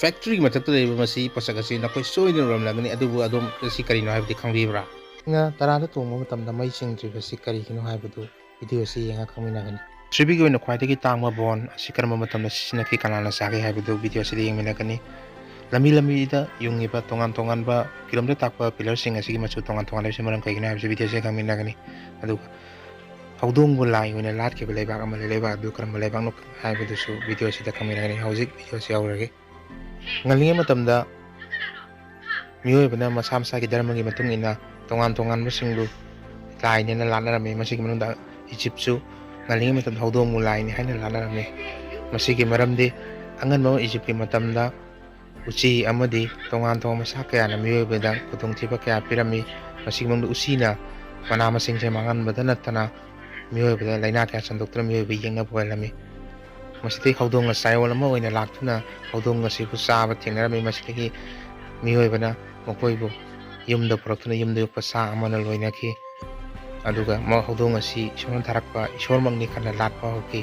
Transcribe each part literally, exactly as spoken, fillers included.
ꯐꯦꯛꯇ꯭ꯔꯤꯒꯤ ꯃꯊꯛꯇ ꯂꯩꯔꯤꯕ ꯃꯁꯤ ꯄꯣꯠꯁꯛ ꯑꯁꯤ ꯅꯈꯣꯏ ꯁꯣꯏꯗꯅ ꯎꯔꯝꯂꯒꯅꯤ, ꯑꯗꯨꯕꯨ ꯑꯗꯣꯝ ꯃꯁꯤ ꯀꯔꯤꯅꯣ ꯍꯥꯏꯕꯗꯤ ꯈꯪꯕꯤꯕ꯭ꯔꯥ? ꯅ ꯇꯔꯥꯗ ꯇꯣꯡꯕ ꯃꯇꯝꯗ ꯃꯩ ꯆꯤꯡꯗ꯭ꯔꯤꯕꯁꯤ ꯀꯔꯤꯒꯤꯅꯣ ꯍꯥꯏꯕꯗꯨ ꯚꯤꯗꯤꯑꯣ ꯑꯁꯤ ꯌꯦꯡꯉ ꯈꯪꯃꯤꯟꯅꯒꯅꯤ꯫ ꯄ꯭ꯔꯤꯊꯤꯕꯤꯒꯤ ꯑꯣꯏꯅ ꯈ꯭ꯋꯥꯏꯗꯒꯤ ꯇꯥꯡꯕ ꯕꯣꯟ ꯑꯁꯤ ꯀꯔꯝꯕ ꯃꯇꯝꯗ ꯁꯤꯖꯤꯟꯅꯈꯤ, ꯀꯅꯥꯅ ꯁꯥꯈꯤ ꯍꯥꯏꯕꯗꯨ ꯚꯤꯗꯤꯑꯣ ꯑꯁꯤꯗ ꯌꯦꯡꯃꯤꯟꯅꯒꯅꯤ꯫ ꯂꯝꯕꯤ ꯂꯝꯕꯤꯗ ꯌꯨꯡꯉꯤꯕ ꯇꯣꯉꯥꯟ ꯇꯣꯉꯥꯟꯕ ꯀꯤꯂꯣꯃꯤꯇꯔ ꯇꯥꯛꯄ ꯄꯤꯂꯔꯁꯤꯡ ꯑꯁꯤꯒꯤ ꯃꯆꯨ ꯇꯣꯉꯥꯟ ꯇꯣꯉꯥꯟ ꯂꯩꯕꯁꯤ ꯃꯔꯝ ꯀꯩꯒꯤꯅꯣ ꯍꯥꯏꯕꯁꯤ ꯚꯤꯗꯤꯑꯣ ꯑꯁꯤꯗ ꯈꯪꯃꯤꯟꯅꯒꯅꯤ꯫ ꯑꯗꯨꯒ ꯍꯧꯗꯣꯡꯕꯨ ꯂꯥꯏ ꯑꯣꯏꯅ ꯂꯥꯠꯈꯤꯕ ꯂꯩꯕꯥꯛ ꯑꯃ ꯂꯩ, ꯂꯩꯕꯥꯛ ꯑꯗꯨ ꯀꯔꯝꯕ ꯂꯩꯕꯥꯛꯅꯣ ꯍꯥꯏꯕꯗꯨꯁꯨ ꯚꯤꯗꯤꯑꯣ ꯑꯁꯤꯗ ꯈꯪꯃꯤꯟꯅꯒꯅꯤ꯫ ꯍꯧꯖꯤꯛ ꯚꯤꯗꯤꯑꯣ ꯑꯁꯤ ꯍꯧꯔꯒꯦ꯫ ꯉꯜꯂꯤꯉꯩ ꯃꯇꯝꯗ ꯃꯤꯑꯣꯏꯕꯅ ꯃꯁꯥ ꯃꯁꯥꯒꯤ ꯙꯔꯃꯒꯤ ꯃꯇꯨꯡ ꯏꯟꯅ ꯇꯣꯉꯥꯟ ꯇꯣꯉꯥꯟꯕꯁꯤꯡꯕꯨ ꯂꯥꯏꯅꯦꯅ ꯂꯥꯠꯅꯔꯝꯃꯤ꯫ ꯃꯁꯤꯒꯤ ꯃꯅꯨꯡꯗ ꯏꯖꯤꯞꯁꯨ ꯉꯜꯂꯤꯉꯩ ꯃꯇꯝꯗ ꯍꯧꯗꯣꯡꯕꯨ ꯂꯥꯏꯅꯤ ꯍꯥꯏꯅ ꯂꯥꯠꯅꯔꯝꯃꯤ꯫ ꯃꯁꯤꯒꯤ ꯃꯔꯝꯗꯤ ꯑꯉꯟꯕ ꯏꯖꯤꯞꯀꯤ ꯃꯇꯝꯗ ꯎꯆꯤ ꯑꯃꯗꯤ ꯇꯣꯉꯥꯟ ꯇꯣꯉꯥꯟꯕ ꯁꯥ ꯀꯌꯥꯅ ꯃꯤꯑꯣꯏꯕꯗ ꯈꯨꯗꯣꯡꯊꯤꯕ ꯀꯌꯥ ꯄꯤꯔꯝꯃꯤ꯫ ꯃꯁꯤꯒꯤ ꯃꯅꯨꯡꯗ ꯎꯆꯤꯅ ꯃꯅꯥ ꯃꯁꯤꯡꯁꯦ ꯃꯥꯡꯍꯟꯕꯗ ꯅꯠꯇꯅ ꯃꯤꯑꯣꯏꯕꯗ ꯂꯥꯏꯅꯥ ꯀꯌꯥ ꯁꯟꯗꯣꯛꯇꯨꯅ ꯃꯤꯑꯣꯏꯕ ꯌꯦꯛꯅꯕ ꯑꯣꯏꯍꯜꯂꯝꯃꯤ꯫ ꯃꯁꯤꯗꯒꯤ ꯍꯧꯗꯣꯡꯅ ꯆꯌꯣꯜ ꯑꯃ ꯑꯣꯏꯅ ꯂꯥꯛꯇꯨꯅ ꯍꯧꯗꯣꯡ ꯑꯁꯤꯕꯨ ꯆꯥꯕ ꯊꯦꯡꯅꯔꯝꯃꯤ꯫ ꯃꯁꯤꯗꯒꯤ ꯃꯤꯑꯣꯏꯕꯅ ꯃꯈꯣꯏꯕꯨ ꯌꯨꯝꯗ ꯄꯨꯔꯛꯇꯨꯅ ꯌꯨꯝꯗ ꯌꯣꯛꯄ ꯁꯥ ꯑꯃꯅ ꯂꯣꯏꯅꯈꯤ꯫ ꯑꯗꯨꯒ ꯃ-, ꯍꯧꯗꯣꯡ ꯑꯁꯤ ꯏꯁꯣꯔꯅ ꯊꯥꯔꯛꯄ ꯏꯁꯣꯔꯃꯛꯅꯤ ꯈꯟꯅ ꯂꯥꯠꯄ ꯍꯧꯈꯤ꯫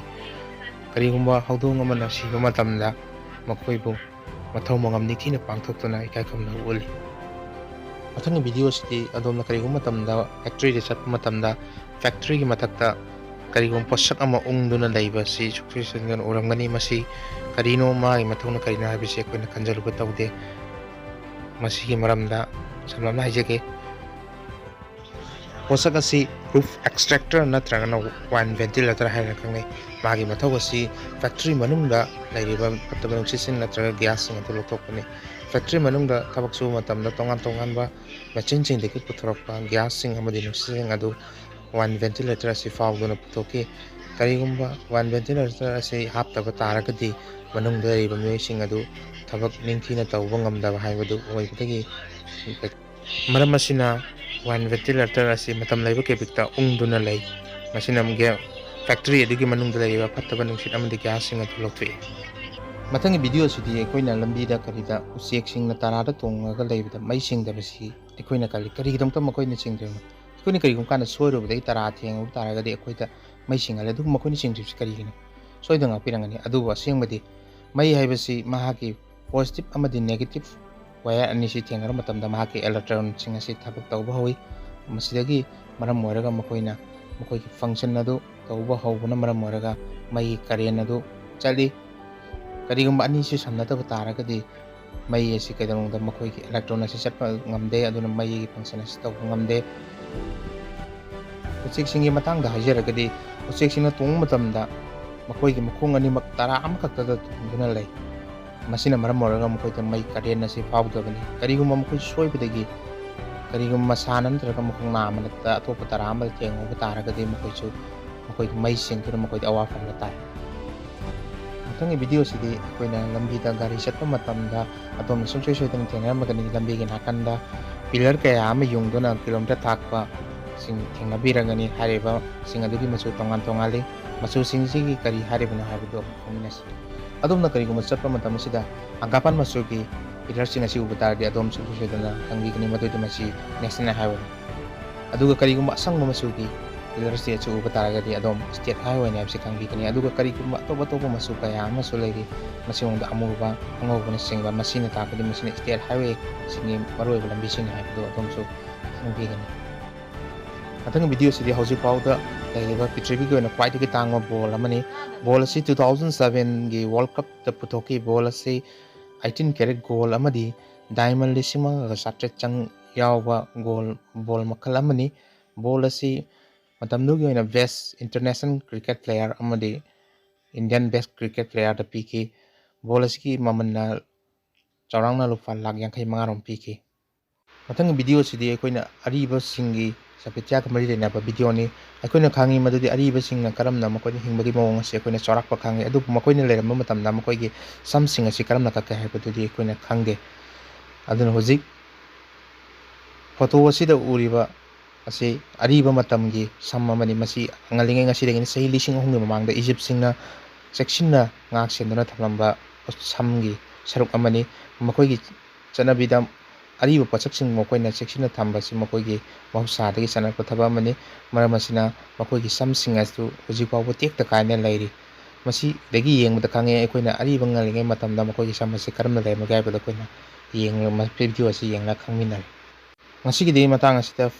ꯀꯔꯤꯒꯨꯝꯕ ꯍꯧꯗꯣꯡ ꯑꯃꯅ ꯁꯤꯕ ꯃꯇꯝꯗ ꯃꯈꯣꯏꯕꯨ ꯃꯊꯧ ꯃꯉꯝ ꯅꯤꯡꯊꯤꯅ ꯄꯥꯡꯊꯣꯛꯇꯨꯅ ꯏꯀꯥꯏ ꯈꯨꯝꯅꯕ ꯎꯠꯂꯤ꯫ ꯃꯊꯪꯒꯤ ꯚꯤꯗꯤꯑꯣ ꯑꯁꯤꯗꯤ ꯑꯗꯣꯝꯅ ꯀꯔꯤꯒꯨꯝꯕ ꯃꯇꯝꯗ ꯐꯦꯛꯇ꯭ꯔꯤꯗ ꯆꯠꯄ ꯃꯇꯝꯗ ꯐꯦꯛꯇ꯭ꯔꯤꯒꯤ ꯃꯊꯛꯇ ꯀꯔꯤꯒꯨꯝꯕ ꯄꯣꯠꯁꯛ ꯑꯃ ꯎꯪꯗꯨꯅ ꯂꯩꯕꯁꯤ ꯁꯣꯏꯁꯣꯏꯗꯅ ꯎꯔꯝꯒꯅꯤ꯫ ꯃꯁꯤ ꯀꯔꯤꯅꯣ, ꯃꯥꯒꯤ ꯃꯊꯧꯅ ꯀꯔꯤꯅꯣ ꯍꯥꯏꯕꯁꯤ ꯑꯩꯈꯣꯏꯅ ꯈꯟꯖꯤꯜꯂꯨꯕ ꯇꯧꯗꯦ꯫ ꯃꯁꯤꯒꯤ ꯃꯔꯝꯗ ꯁꯝꯂꯞꯅ ꯍꯥꯏꯖꯒꯦ꯫ ꯄꯣꯠꯁꯛ ꯑꯁꯤ ꯔꯨꯐ ꯑꯦꯛꯁꯇ꯭ꯔꯦꯛꯇꯔ ꯅꯠꯇ꯭ꯔꯒꯅ ꯋꯥꯏꯟ ꯚꯦꯟꯇꯤꯂꯦꯇꯔ ꯍꯥꯏꯅ ꯈꯪꯅꯩ꯫ ꯃꯥꯒꯤ ꯃꯊꯧ ꯑꯁꯤ ꯐꯦꯛꯇ꯭ꯔꯤ ꯃꯅꯨꯡꯗ ꯂꯩꯔꯤꯕ ꯐꯠꯇꯕ ꯅꯨꯡꯁꯤꯠꯁꯤꯡ ꯅꯠꯇ꯭ꯔꯒ ꯒ꯭ꯌꯥꯁꯁꯤꯡ ꯑꯗꯨ ꯂꯧꯊꯣꯛꯄꯅꯤ꯫ ꯐꯦꯛꯇ꯭ꯔꯤ ꯃꯅꯨꯡꯗ ꯊꯕꯛ ꯁꯨꯕ ꯃꯇꯝꯗ ꯇꯣꯉꯥꯟ ꯇꯣꯉꯥꯟꯕ ꯃꯦꯆꯤꯟꯁꯤꯡꯗꯒꯤ ꯄꯨꯊꯣꯔꯛꯄ ꯒ꯭ꯌꯥꯁꯁꯤꯡ ꯑꯃꯗꯤ ꯅꯨꯡꯁꯤꯠꯁꯤꯡ ꯑꯗꯨ ꯋꯥꯏꯟ ꯚꯦꯟꯇꯤꯂꯦꯇꯔ ꯑꯁꯤ ꯐꯥꯎꯗꯨꯅ ꯄꯨꯊꯣꯛꯈꯤ꯫ ꯀꯔꯤꯒꯨꯝꯕ ꯋꯥꯏꯟ ꯚꯦꯟꯇꯤꯂꯦꯇꯔ ꯑꯁꯤ ꯍꯥꯞꯇꯕ ꯇꯥꯔꯒꯗꯤ ꯃꯅꯨꯡꯗ ꯂꯩꯔꯤꯕ ꯃꯤꯑꯣꯏꯁꯤꯡ ꯑꯗꯨ ꯊꯕꯛ ꯅꯤꯡꯊꯤꯅ ꯇꯧꯕ ꯉꯝꯗꯕ ꯍꯥꯏꯕꯗꯨ ꯑꯣꯏꯕꯗꯒꯤ ꯃꯔꯝ ꯑꯁꯤꯅ ꯋꯥꯏꯟ ꯚꯦꯟꯇꯤꯂꯦꯇꯔ ꯑꯁꯤ ꯃꯇꯝ ꯂꯩꯕ ꯀꯦꯕꯤꯛꯇ ꯎꯪꯗꯨꯅ ꯂꯩ꯫ ꯃꯁꯤꯅ ꯒ꯭ꯌꯥ-, ꯐꯦꯛꯇ꯭ꯔꯤ ꯑꯗꯨꯒꯤ ꯃꯅꯨꯡꯗ ꯂꯩꯔꯤꯕ ꯐꯠꯇꯕ ꯅꯨꯡꯁꯤꯠ ꯑꯃꯗꯤ ꯒ꯭ꯌꯥꯁꯁꯤꯡ ꯑꯗꯨ ꯂꯧꯊꯣꯛꯏ꯫ ꯃꯊꯪꯒꯤ ꯚꯤꯗꯤꯑꯣ ꯑꯁꯤꯗꯤ ꯑꯩꯈꯣꯏꯅ ꯂꯝꯕꯤꯗ ꯀꯔꯤꯗ ꯎꯆꯦꯛꯁꯤꯡꯅ ꯇꯔꯥꯗ ꯇꯣꯡꯉꯒ ꯂꯩꯕꯗ ꯃꯩ ꯆꯤꯡꯗꯕꯁꯤ ꯑꯩꯈꯣꯏꯅ ꯀꯔꯤ, ꯀꯔꯤꯒꯤꯗꯃꯛꯇ ꯃꯈꯣꯏꯅ ꯆꯤꯡꯗ꯭ꯔꯤꯕꯅꯣ? ꯑꯩꯈꯣꯏꯅ ꯀꯔꯤꯒꯨꯝꯕ ꯀꯥꯟꯗ ꯁꯣꯏꯔꯨꯕꯗꯒꯤ ꯇꯔꯥ ꯊꯦꯡꯉꯨꯕ ꯇꯥꯔꯒꯗꯤ ꯑꯩꯈꯣꯏꯗ ꯃꯩ ꯆꯤꯡꯍꯜꯂꯦ꯫ ꯑꯗꯨꯕꯨ ꯃꯈꯣꯏꯅ ꯆꯤꯡꯗ꯭ꯔꯤꯕꯁꯤ ꯀꯔꯤꯒꯤꯅꯣ? ꯁꯣꯏꯗꯅ ꯉꯥꯛꯄꯤꯔꯝꯒꯅꯤ꯫ ꯑꯗꯨꯕꯨ ꯑꯁꯦꯡꯕꯗꯤ ꯃꯩ ꯍꯥꯏꯕꯁꯤ ꯃꯍꯥꯛꯀꯤ positive ꯑꯃꯗꯤ negative wire ꯑꯅꯤꯁꯤ ꯊꯦꯡꯅꯔꯕ ꯃꯇꯝꯗ ꯃꯍꯥꯛꯀꯤ electronꯁꯤꯡ ꯑꯁꯤ ꯊꯕꯛ ꯇꯧꯕ ꯍꯧꯏ꯫ ꯃꯁꯤꯗꯒꯤ ꯃꯔꯝ ꯑꯣꯏꯔꯒ ꯃꯈꯣꯏꯅ ꯃꯈꯣꯏꯒꯤ function ꯑꯗꯨ ꯇꯧꯕ ꯍꯧꯕꯅ ꯃꯔꯝ ꯑꯣꯏꯔꯒ ꯃꯩꯒꯤ current ꯑꯗꯨ ꯆꯠꯂꯤ꯫ ꯀꯔꯤꯒꯨꯝꯕ ꯑꯅꯤꯁꯤ ꯁꯝꯅꯗꯕ ꯇꯥꯔꯒꯗꯤ ꯃꯩ ꯑꯁꯤ ꯀꯩꯗꯧꯅꯨꯡꯗ ꯃꯈꯣꯏꯒꯤ electron ꯑꯁꯤ ꯆꯠꯄ ꯉꯝꯗꯦ, ꯑꯗꯨꯅ ꯃꯩꯒꯤ function ꯑꯁꯤ ꯇꯧꯕ ꯉꯝꯗꯦ꯫ ꯎꯆꯦꯛꯁꯤꯡꯒꯤ ꯃꯇꯥꯡꯗ ꯍꯥꯏꯖꯔꯒꯗꯤ, ꯎꯆꯦꯛꯁꯤꯡꯅ ꯇꯣꯡꯕ ꯃꯇꯝꯗ ꯃꯈꯣꯏꯒꯤ ꯃꯈꯣꯡ ꯑꯅꯤꯃꯛ ꯇꯔꯥ ꯑꯃꯈꯛꯇꯗ ꯇꯣꯡꯗꯨꯅ ꯂꯩ꯫ ꯃꯁꯤꯅ ꯃꯔꯝ ꯑꯣꯏꯔꯒ ꯃꯈꯣꯏꯗ ꯃꯩ current ꯑꯁꯤ ꯐꯥꯎꯗꯕꯅꯤ꯫ ꯀꯔꯤꯒꯨꯝꯕ ꯃꯈꯣꯏ ꯁꯣꯏꯕꯗꯒꯤ ꯀꯔꯤꯒꯨꯝꯕ ꯃꯁꯥꯅ ꯅꯠꯇ꯭ꯔꯒ ꯃꯈꯣꯡ ꯅꯥꯝꯃꯅ ꯑꯇꯣꯞꯄ ꯇꯔꯥ ꯑꯃꯗ ꯊꯦꯡꯉꯨꯕ ꯇꯥꯔꯒꯗꯤ ꯃꯈꯣꯏꯁꯨ, ꯃꯈꯣꯏꯒꯤ ꯃꯩ ꯁꯦꯡꯗꯨꯅ ꯃꯈꯣꯏꯗ ꯑꯋꯥꯐꯝꯗ ꯇꯥꯏ꯫ ꯃꯊꯪꯒꯤ video ꯑꯁꯤꯗꯤ ꯑꯩꯈꯣꯏꯅ ꯂꯝꯕꯤꯗ ꯒꯥꯔꯤ ꯆꯠꯄ ꯃꯇꯝꯗ ꯑꯗꯣꯝꯅ ꯁꯨꯡꯁꯣꯏ ꯁꯣꯏꯗꯅ ꯊꯦꯡꯅꯔꯝꯒꯅꯤ꯫ ꯂꯝꯕꯤꯒꯤ ꯅꯥꯀꯟꯗ pillar ꯀꯌꯥ ꯑꯃ ꯌꯨꯡꯗꯨꯅ ꯀꯤꯂꯣꯃꯤꯇꯔ ꯊꯥꯛꯄꯁꯤꯡ ꯊꯦꯡꯅꯕꯤꯔꯒꯅꯤ꯫ ꯍꯥꯏꯔꯤꯕꯁꯤꯡ ꯑꯗꯨꯒꯤ ꯃꯆꯨ ꯇꯣꯉꯥꯟ ꯇꯣꯉꯥꯟꯂꯤ꯫ ꯃꯆꯨꯁꯤꯡꯁꯤꯒꯤ ꯀꯔꯤ ꯍꯥꯏꯔꯤꯕꯅꯣ ꯍꯥꯏꯕꯗꯨ ꯈꯪꯃꯤꯟꯅꯁꯤ꯫ ꯑꯗꯣꯝꯅ ꯀꯔꯤꯒꯨꯝꯕ ꯆꯠꯄ ꯃꯇꯝ ꯑꯁꯤꯗ ꯍꯪꯒꯥꯝꯄꯥꯟ ꯃꯆꯨꯒꯤ pillarꯁꯤꯡ ꯑꯁꯤ ꯎꯕ ꯇꯥꯔꯗꯤ ꯑꯗꯣꯝ ꯁꯨꯡꯁꯣꯏ ꯁꯣꯏꯗꯅ ꯈꯪꯕꯤꯒꯅꯤ, ꯃꯗꯨꯗꯤ ꯃꯁꯤ national highwayꯅꯤ꯫ ꯑꯗꯨꯒ ꯀꯔꯤꯒꯨꯝꯕ ꯑꯁꯪꯕ ꯃꯆꯨꯒꯤ pillarꯁꯤ ꯑꯁꯤ ꯎꯕ ꯇꯥꯔꯒꯗꯤ ꯑꯗꯣꯝ state highwayꯅꯤ ꯍꯥꯏꯕꯁꯤ ꯈꯪꯕꯤꯒꯅꯤ꯫ ꯑꯗꯨꯒ ꯀꯔꯤꯒꯨꯝꯕ ꯑꯇꯣꯞ ꯑꯇꯣꯞꯄ ꯃꯆꯨ ꯀꯌꯥ ꯑꯃꯁꯨ ꯂꯩꯔꯤ, ꯃꯁꯤꯒꯨꯝꯕꯗ ꯑꯃꯨꯕ, ꯑꯉꯧꯕꯅꯆꯤꯡꯕ, ꯃꯁꯤꯅ ꯇꯥꯛꯄꯗꯤ ꯃꯁꯤꯅ state highwayꯁꯤꯡꯒꯤ ꯃꯔꯨꯑꯣꯏꯕ ꯂꯝꯕꯤꯁꯤꯡꯅꯤ ꯍꯥꯏꯕꯗꯨ ꯑꯗꯣꯝꯁꯨ ꯈꯪꯕꯤꯒꯅꯤ꯫ ꯃꯊꯪꯒꯤ videoꯁꯤꯗꯤ ꯍꯧꯖꯤꯛ ꯐꯥꯎꯗ ꯂꯩꯔꯤꯕ ꯄ꯭ꯔꯤꯊꯤꯕꯤꯒꯤ ꯑꯣꯏꯅ ꯈ꯭ꯋꯥꯏꯗꯒꯤ ꯇꯥꯡꯕ ball ꯑꯃꯅꯤ꯫ Ball ꯑꯁꯤ two thousand sevenꯒꯤ World Cupꯇ ꯄꯨꯊꯣꯛꯈꯤ꯫ Ball ꯑꯁꯤ eighteen carat gold ꯑꯃꯗꯤ diamond ꯂꯤꯁꯤꯡ ꯃꯉꯥꯒ ꯆꯥꯇ꯭ꯔꯦꯠ ꯆꯪ ꯌꯥꯎꯕ gold ball ꯃꯈꯜ ꯑꯃꯅꯤ꯫ Ball ꯑꯁꯤ ꯃꯇꯝꯗꯨꯒꯤ ꯑꯣꯏꯅ best international cricket player ꯑꯃꯗꯤ Indian best cricket playerꯗ ꯄꯤꯈꯤ꯫ Ball ꯑꯁꯤꯒꯤ ꯃꯃꯜꯅ ꯆꯥꯎꯔꯥꯛꯅ ꯂꯨꯄꯥ ꯂꯥꯈ ꯌꯥꯡꯈꯩ ꯃꯉꯥꯔꯣꯝ ꯄꯤꯈꯤ꯫ ꯃꯊꯪꯒꯤ videoꯁꯤꯗꯤ ꯑꯩꯈꯣꯏꯅ ꯑꯔꯤꯕꯁꯤꯡꯒꯤ ꯁꯥꯍꯤꯇ꯭ꯌꯒ ꯃꯔꯤ ꯂꯩꯅꯕ videoꯅꯤ꯫ ꯑꯩꯈꯣꯏꯅ ꯈꯪꯉꯤ ꯃꯗꯨꯗꯤ ꯑꯔꯤꯕꯁꯤꯡꯅ ꯀꯔꯝꯅ ꯃꯈꯣꯏꯅ ꯍꯤꯡꯕꯒꯤ ꯃꯑꯣꯡ ꯑꯁꯤ ꯑꯩꯈꯣꯏꯅ ꯆꯥꯎꯔꯥꯛꯄ ꯈꯪꯉꯤ, ꯑꯗꯨꯕꯨ ꯃꯈꯣꯏꯅ ꯂꯩꯔꯝꯕ ꯃꯇꯝꯗ ꯃꯈꯣꯏꯒꯤ ꯁꯝꯁꯤꯡ ꯑꯁꯤ ꯀꯔꯝꯅ ꯀꯛꯀꯦ ꯍꯥꯏꯕꯗꯨꯗꯤ ꯑꯩꯈꯣꯏꯅ ꯈꯪꯗꯦ꯫ ꯑꯗꯨꯅ ꯍꯧꯖꯤꯛ photo ꯑꯁꯤꯗ ꯎꯔꯤꯕ ꯑꯁꯤ ꯑꯔꯤꯕ ꯃꯇꯝꯒꯤ ꯁꯝ ꯑꯃꯅꯤ꯫ ꯃꯁꯤ ꯉꯜꯂꯤꯉꯩ ꯉꯁꯤꯗꯒꯤꯅ ꯆꯍꯤ ꯂꯤꯁꯤꯡ ꯑꯍꯨꯝꯒꯤ ꯃꯃꯥꯡꯗ ꯏꯖꯤꯞꯁꯤꯡꯅ ꯆꯦꯛꯁꯤꯟꯅ ꯉꯥꯛ ꯁꯦꯟꯗꯨꯅ ꯊꯝꯂꯝꯕ ꯁꯝꯒꯤ ꯁꯔꯨꯛ ꯑꯃꯅꯤ꯫ ꯃꯈꯣꯏꯒꯤ ꯆꯠꯅꯕꯤꯗ ꯑꯔꯤꯕ ꯄꯣꯠꯁꯛꯁꯤꯡ ꯃꯈꯣꯏꯅ ꯆꯦꯛꯁꯤꯟꯅ ꯊꯝꯕꯁꯤ ꯃꯈꯣꯏꯒꯤ ꯃꯍꯧꯁꯥꯗꯒꯤ ꯆꯠꯅꯔꯛꯄ ꯊꯕꯛ ꯑꯃꯅꯤ꯫ ꯃꯔꯝ ꯑꯁꯤꯅ ꯃꯈꯣꯏꯒꯤ ꯁꯝꯁꯤꯡ ꯑꯗꯨ ꯍꯧꯖꯤꯛ ꯐꯥꯎꯕ ꯇꯦꯛꯇ ꯀꯥꯏꯅ ꯂꯩꯔꯤ꯫ ꯃꯁꯤꯗꯒꯤ ꯌꯦꯡꯕꯗ ꯈꯪꯉꯦ, ꯑꯩꯈꯣꯏꯅ ꯑꯔꯤꯕ ꯉꯜꯂꯤꯉꯩ ꯃꯇꯝꯗ ꯃꯈꯣꯏꯒꯤ ꯁꯝ ꯑꯁꯤ ꯀꯔꯝꯅ ꯂꯩꯔꯝꯕꯒꯦ ꯍꯥꯏꯕꯗꯣ ꯑꯩꯈꯣꯏꯅ ꯌꯦꯡꯂ-, ꯃ-, video ꯑꯁꯤ ꯌꯦꯡꯂꯒ ꯈꯪꯃꯤꯟꯅꯔꯦ꯫ ꯉꯁꯤꯒꯤꯗꯤ ꯃꯇꯥꯡ ꯑꯁꯤꯗ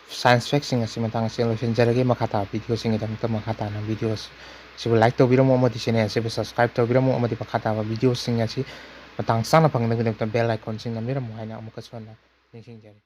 science factꯁꯤꯡ ꯑꯁꯤ ꯃꯇꯥꯡ ꯑꯁꯤꯗ ꯂꯣꯏꯁꯤꯟꯖꯔꯒꯦ꯫ ꯃꯈꯥ ꯇꯥꯕ videoꯁꯤꯡꯒꯤꯗꯃꯛꯇ ꯃꯈꯥ ꯇꯥꯅ video ꯑꯁꯤꯕꯨ like ꯇꯧꯕꯤꯔꯝꯃꯨ ꯑꯃꯗꯤ channel ꯑꯁꯤꯕꯨ subscribe ꯇꯧꯕꯤꯔꯝꯃꯨ ꯑꯃꯗꯤ ꯃꯈꯥ ꯇꯥꯕ videoꯁꯤꯡ ꯑꯁꯤ ꯃꯇꯥꯡ ꯆꯥꯅ ꯐꯪꯅꯕꯒꯤꯗꯃꯛꯇ bell iconꯁꯤꯡ ꯅꯝꯕꯤꯔꯝꯃꯨ ꯍꯥꯏꯅ ꯑꯃꯨꯛꯀꯁꯨ ꯍꯟꯅ ꯅꯤꯡꯁꯤꯡꯖꯔꯤ꯫